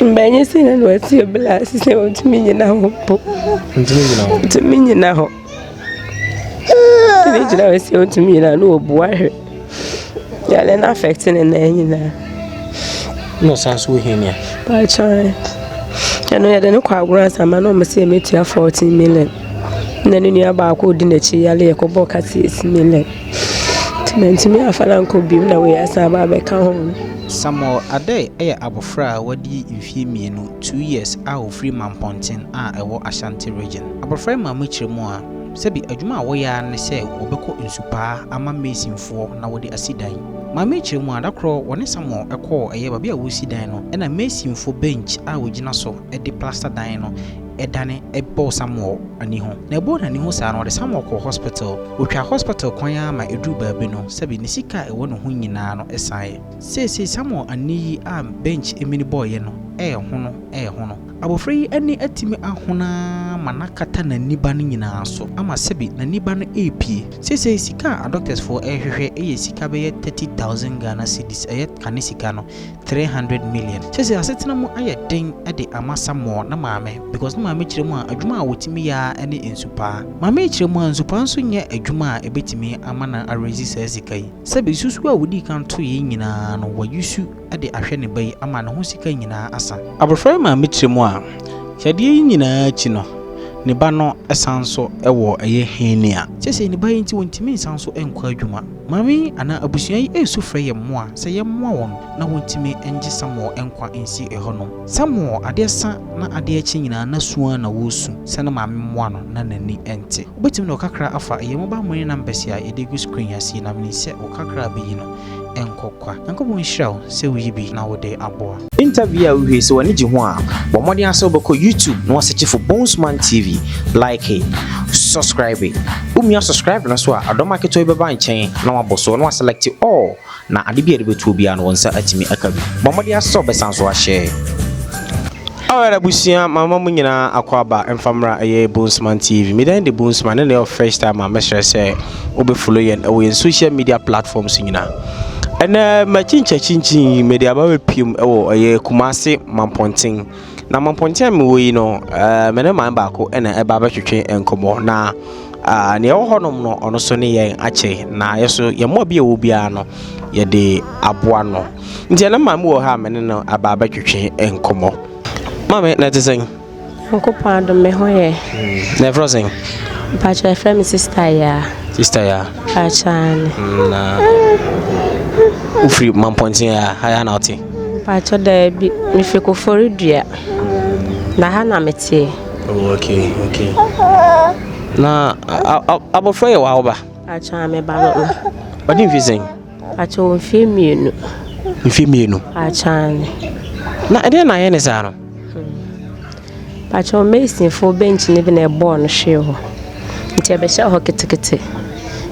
Mbɛnye sɛ na na ɔte bla sɛ ɔntumi nyina hɔ mpo. Ntumi nyina hɔ. Ntumi nyina hɔ. Ntumi gyina hɔ sɛ ɔntumi nyina hɔ na ɔbua hwɛ. Yare no affect ne nan nyinaa. Na ɔsan so wɔ hernia. Pakyɛ ɛno yɛde no kɔ agorɔ asama na ɔmo sɛ yɛmɛtua 14 million. Na ne nua baako ɔdi n'akyi yare yɛkɔbɔɔ ka 6 million. Nti mantumi amfa no ankɔ bio na wei asan aba abɛka ho. Samuel Adei yɛ abɔfra a wadi mfeɛ mmienu, 2 years, a ɔfiri Mampɔnten a ɛwɔ Ashanti Region. Abɔfra yi maame kyerɛ mu a, sɛbi adwuma a wɔyɛ ara ne sɛ wɔbɛkɔ nsupaa ama masonfoɔ na wɔde asi dan. Maame yi kyerɛ mu a, da korɔ wɔne Samuel kɔɔ ɛyɛ baabi a wɔresi dan no, ɛna masonfoɔ bench a wɔgyina so de plaster dan no ɛdane ɛbɔɔ Samuel ani ho. Na ɛbɔɔ n'ani ho saa no, wɔde Samuel kɔɔ hospital. Wɔtwa hospital kwan ara ma ɛduru baabi no, sɛbi ne sika a ɛwɔ ne ho nyinaa no ɛsaeɛ. Seesei Samuel ani yi a bench emini bɔɔyɛ no ɛɛhono ɛɛhono. Abɔfra yi ani atumi ahono ma n'akata n'aniba no nyinaa so ama sɛbi n'aniba no ɛrepie. Seesei sika a adoctorsfoɔ ɛrehwehwɛ ɛyɛ sika bɛyɛ 30,000 Ghana cedis, ɛyɛ kane sika no 300 million. Seesei asetena mu ayɛ den de ama Samuel na maame because ne maame kyerɛ mu a, adwuma a wɔtumi yɛ ara ne nsupaa. Maame yi kyerɛ mu a, nsupaa nso nyɛ adwuma a ɛbɛtumi ama no arezi saa sika yi. Sɛbi susu a wodii kan to yɛn nyinaa no, wɔayusu de ahwɛ ne ba yi ama ne ho sika nyinaa asa. Abɔfra yi maame kyerɛ mu a, yadeɛ yi nyinaa akyi no, ne ba no san so wɔ ɛyɛ hernia. Seesei ne ba yi nti wɔntumi nsan so nkɔ adwuma. Maame yi anaa abusua yi resu frɛ yɛn mmoa sɛ yɛmmoa wɔn na wɔntumi ngye Samuel nkwa nsi hɔnom. Samuel adeɛ sa na adeɛ akyi nyinaa na su ara na wɔresu sɛ ne maame mmoa no na n'ani nte. Wobɛtumi de wo kakra afa ɛyɛ mobile money numbers a yɛde gu screen ase yi na menim sɛ wo kakra a bɛyi no ɛnkɔ kwa. Nyankopɔn nhyira wo sɛ woyi bi na wode aboa. Interview a wohwɛ sɛ w'ani gye ho a, bɔ mmɔden asɛ wobɛkɔ YouTube na wasearch for Bonesman TV, like, subscribe. Womia subscribe no so a, adɔm aketewa bi bɛba nkyɛn na wabɔ so na waselect all na ade bi a yɛde bɛtuo biara no wɔn nsa atumi aka bi. Bɔ mmɔden asɛ wobɛsan so ahyɛ. Alright, abusua, mama mu nyinaa akɔ aba mfamra ɛyɛ Bonesman TV. Medan de Bonesman ne na ɛyɛ first time a mɛsrɛ sɛ wobɛfollow yɛn ɛwɔ yɛn social media platforms nyinaa. Ɛnɛ makyinkyakyinkyin mede aba bɛpiem ɛwɔ ɛyɛ Kumase Mampɔnten. Na Mampɔnten a mewɔ yi no, me ne man baako ɛna ɛba bɛtwetwe nkɔmmɔ na nea ɛwɔ hɔnom no, ɔno so ne yɛn akyɛ na yɛ so yɛn mmoa bi a ɛwɔ biara no yɛde aboa no. Nti ɛnɛ maame wɔ ha a me ne no aba abɛtwetwe nkɔmmɔ. Maame, na ɛte sɛn? Nyankopɔn adom, me ho yɛ. Na ɛfrɛ sɛn? Mpakyɛ, ɛfrɛ me Sister Yaa. Sister Yaa. Mpakyɛ ne. Na wofiri Mampɔnten a ha ya na wote? Mpakyɛ, daabi, mefiri Koforidua. Na ha na meteɛ. Oh, okay. Na abɔfra yɛ wɔ ba? Mpakyɛ, me ba no. Ɔde mfe sɛn? Mpakyɛ, wɔ mfeɛ 2. Mfe 2. Mpakyɛ ne. Na ɛdeɛn na ayɛ ne saa no? Mpakyɛ, masonfoɔ bench no bi na ɛbɔɔ no hwee hɔ. Nti ɛbɛhyɛ hɔ ketekete.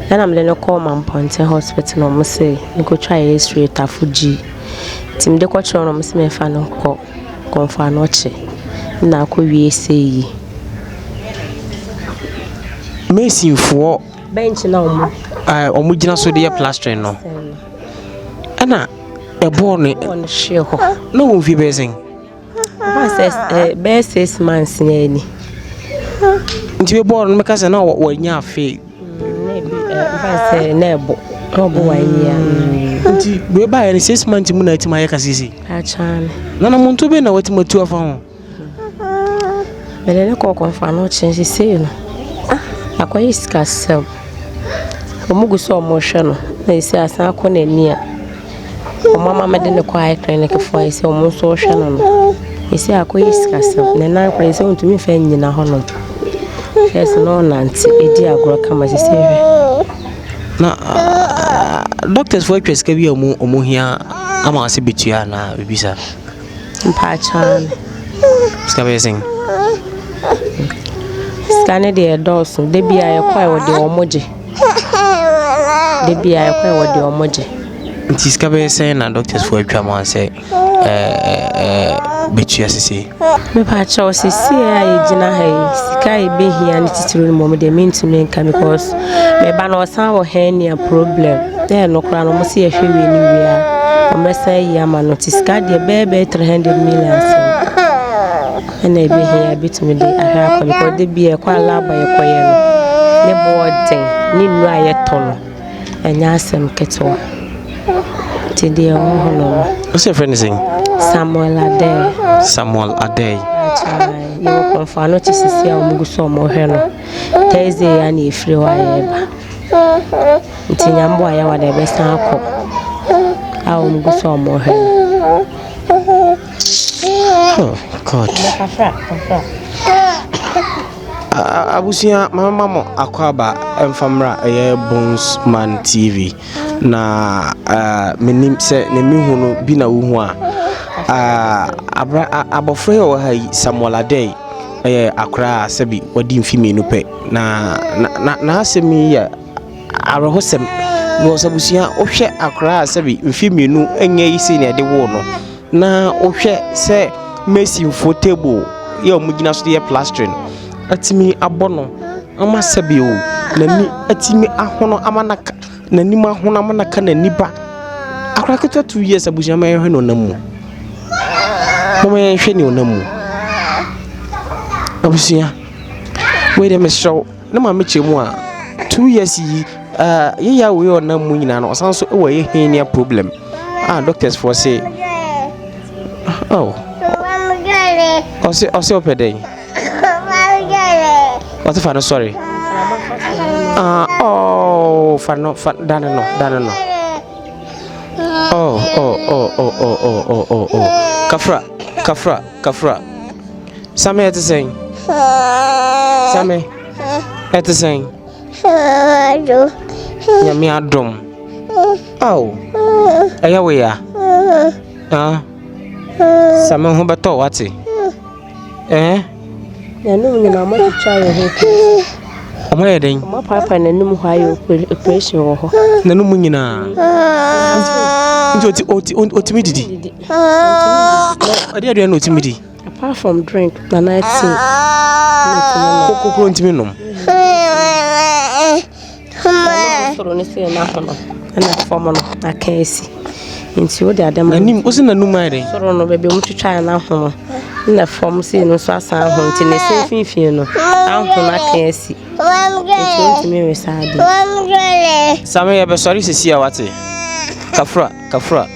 Ɛna mede no kɔɔ Mampɔnten Hospital na ɔmo se nkotwa X-ray tafo gyi. Nti mede kɔkyerɛ no, ɔmo se memfa no nkɔ Kɔmfo Anɔkye na akɔwie sɛ yi. Masonfoɔ bench na ɔmo ɔmo gyina so de yɛ plastering no ɛna ɛbɔɔ no bɔɔ no hwee hɔ. Na wɔ mfie bɛyɛ sɛn? Ɔba sɛ bɛyɛ 6 months na ani. Nti bɛbɔɔ no, mɛka sɛ na wɔanya afe. Na ebi mfa sɛ na ɛbɔ na ɔbɔ 1 year. Nti wei baeɛ no, 6 months mu na atumi ayɛ kasisi? Akyane. Na namonto bɛn na watumi atu afa ho? Mede ne kɔɔ Kɔmfo Anɔkye sesei no akɔyɛ sikasɛm. Ɔmo gu so a ɔmo hwɛ no na esi asan akɔ n'ani a ɔmo ama mede ne kɔ eye clinic foɔ a esi ɔmo nso hwɛ no, esi akɔyɛ sikasɛm. Ne nan koraa esi ɔntumi nfa nnyina hɔnom. First na ɔnante edi agorɔ kama, sisi hwɛ. Na doctors foɔ atwa sika bi a ɔmo hia ama ase bɛtua anaa biribi saa? Mpakyɛw. Sika bɛyɛ sɛn? Sika ne deɛ ɛdɔɔso. Da bi a yɛkɔ a wɔde ɔmo gye. Da bi a yɛkɔ a wɔde ɔmo gye. Nti sika bɛyɛ sɛn na doctors foɔ atwa ma sɛ bɛtua sisi? Mepakyɛw, sisi a yɛgyina ha yi, sika a yɛbɛhia ne titiri no mmom deɛ mentumi nka because meba no ɔsan wɔ hernia problem. Na ɛno koraa no, ɔmo sɛ yɛhwɛ wie no wie a, ɔmmɛsan ayi ama no. Nti sika deɛ bɛyɛ 300 million asɛm. Ɛna ɛbɛhia yɛbɛtumi de ahwɛ akɔ because da bi ɛkɔ a lab a yɛkɔyɛ no ne boɔ den ne nnuro a yɛtɔ no ɛnyɛ asɛm ketewa nti deɛ ɛwɔ hɔ no no. Wo sɛ frɛ no sɛn? Samuel Adei. Samuel Adei. Yɛwɔ Kɔmfo Anokye sisi a wɔn gu so wɔn hwɛ no. Thursday ya na efiri hɔ a yɛreba. Nti Nyame boa yɛwa da yɛbɛsan akɔ a wɔn gu so wɔn hwɛ no. Oh God. Abusua mama mo akwaaba mfa mmra ɛyɛ Bones Man TV na menim sɛ ne mehu no bi na wohu a abra abɔfra yi ɔwɔ ha yi Samuel Adei ɛyɛ akora a sɛbi wadi mfe mmienu pɛ na na n'asɛm yi yɛ awerɛhosɛm because abusua wohwɛ akora a sɛbi mfe mmienu nyɛ yi sei na ɛde woo no na wohwɛ sɛ masonfoɔ table yɛ a wɔgyina so de yɛ plastering atumi abɔ no ama sɛbi o n'ani atumi ahono ama no aka n'anim ahono ama no aka n'ani ba akora ketewa 2 years. Abusua, ma yɛhwɛ ne ɔnam mu, mama yɛnhwɛ ne ɔnam mu. Abusua, wei deɛ mesrɛ wo ne maame kyerɛ mu a 2 years yi yɛyɛ a wei ɔnam mu nyinaa no, ɔsan so wɔ ɛyɛ hernia problem a doctors foɔ se oh ɔse ɔpɛ dɛn ɔse fa no sɔre. Ah, oh, fa no, fa dane no, dane no. Oh, oh, oh, oh, oh, oh, oh, oh, oh, kafra, kafra, kafra. Same, ɛte sɛn? Same, ɛte sɛn? Nyame adom. Aw, ɛyɛ wo ya? Ah, Same ho bɛtɔ, wate? Eh. N'anum nyinaa ɔmo atwitwa ayɛ ho operation. Ɔmo ayɛ dɛn? Ɔmo apaapa n'anum hɔ ayɛ operation wɔ hɔ. N'anum nyinaa? Nti oti oti otumi didi? Ɔde aduane na otumi di? Apart from drink na na tea. Kokoro ntumi nom? Soro ne sɛ n'ahono ɛna fam no aka asi nti wode ade ma. N'anim, wosi n'anum ayɛ dɛn? Soro no, baabi a wɔtwitwa n'ahono na fam sei no nso asan ahono, nti ne se mfimfini no ahono aka asi nti wontumi nwe saa ade. Same, yɛbɛsɔre sisi a, wate? Kafra, kafra.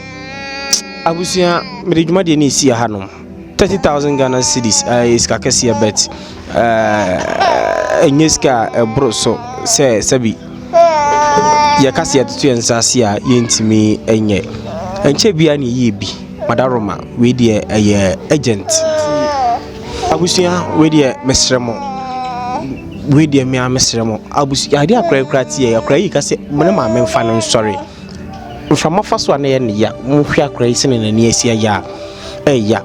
Abusua, mede dwumadeɛ no esi hanom. 30,000 Ghana cedis ɛyɛ sika kɛseɛ, but ɛnyɛ sika a ɛboro so sɛ sɛbi yɛka sɛ yɛtoto yɛn nsa ase a yɛntumi nyɛ. Nkyɛ biara na yɛyɛ bi madaroma. Wei deɛ ɛyɛ urgent. Abusua, wei deɛ mesrɛ mo, wei deɛ mmea mesrɛ mo. Abusua, adeɛ akora kura teɛ akora yi ka sɛ mo ne maame mfa no nsɔre mframa fa so a na yɛ ne ya. Mohwɛ akora yi sɛ ne n'ani asi ayɛ a ɛyɛ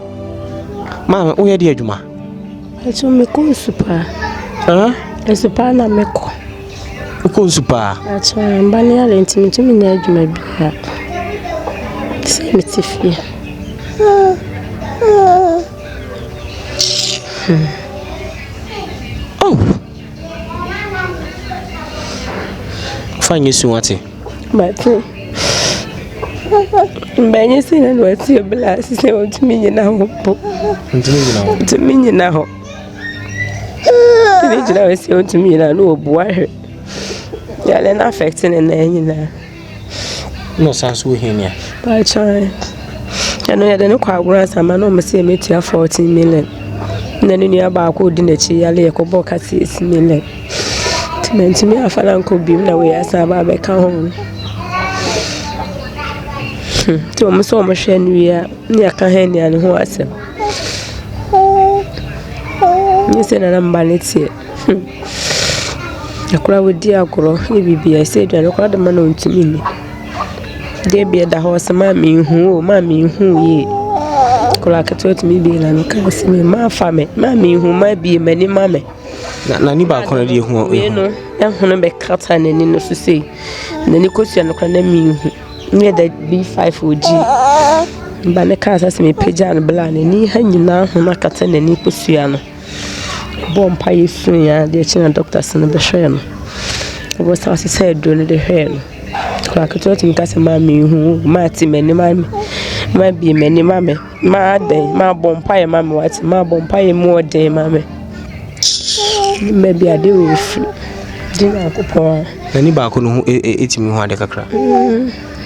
maame. Woyɛ deɛ adwuma? Ɛso mekɔ nsu paa. Nsu paa na mekɔ. Wokɔ nsu paa? Akyɛ mba ne yare nti mentumi nyɛ adwuma biara. Sɛ mete fie. Oh. Fa nyɛ su, wate? Mate. Mbɛnyɛ sɛ na wate bla sɛ ɔntumi nyina hɔ po. Ntumi nyina hɔ. Ntumi nyina hɔ. Tumi gyina hɔ sɛ ɔntumi nyina na ɔbua hwɛ. Yare no affect ne nan nyinaa. Na ɔsan so wɔ hernia. Pakyɛ ɛno yɛde no kɔ agorɔ asama na ɔmo sɛ yɛmɛtua 14 million. Na ne nua baako odi n'akyi yare yɛkɔbɔɔ ka 6 million. Nti mantumi afa no ankɔ biom na wei asan aba abɛka ho no. Nti ɔmo sɛ ɔmo hwɛ no wie a ne yɛka hernia no ho asɛm. Nyɛ sɛ nana mba ne teɛ. Akwadaa wɔdi agorɔ ne biribiara sɛ aduane koraa de ma no a ɔntumi nni. Da bi ɛda hɔ sɛ maame nhu o, maame nhu yie. Akwadaa ketewa tumi bue n'ano ka sɛ me ma fa me, maame nhu ma bie m'ani ma me. Na n'ani baako no deɛ ehu? Wei no ɛhono bɛkata n'ani no so sei. N'ani kosua no koraa na menhu. Ne yɛ da B5 wɔ G. Mba ne kaa sɛ sɛ mepagya no bla n'ani ha nyinaa hono akata n'ani kosua no. Bɔɔ mpaeɛ suiɛ adeɛ kye na doctors no bɛhwɛɛ no. Wɔsan sesa aduro no de hwɛɛ no. Akwadaa ketewa tumi ka sɛ maame nhu o, maa te m'ani ma me. Mabie m'ani ma me. M'adɛn? Mabɔ mpaeɛ ma me wate. Mabɔ mpaeɛ mu ɔden ma me. Baabi ade wei firi. Gye Nyankopɔn a. N'ani baako no ho ɛtumi hu ade kakra.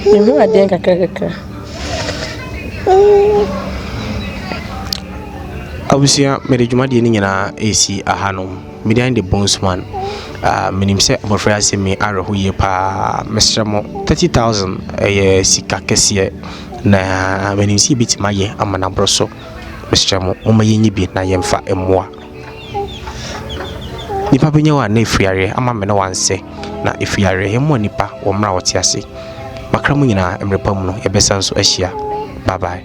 Mehu adeɛ kakra kakra. Abusua, mede dwumadie no nyinaa ɛresi ahanom. Me din de Bonesman. Uh, menim sɛ abɔfra yi asɛm yi awerɛho yie paa. Mesrɛ mo, 30,000 ɛyɛ sika kɛseɛ na menim sɛ yɛbɛtumi ayɛ ama no aboro so. Mesrɛ mo, momma yɛnyi bi na yɛmfa mmoa. Nipa bɛnya wo a na ɛfiri areɛ ama me ne wansɛ na ɛfiri areɛ yɛmmoa nipa wɔ mmerɛ a wɔte ase. Makra mu nyinaa mmerɛ pa mu no yɛbɛsan so ahyia. Bye bye.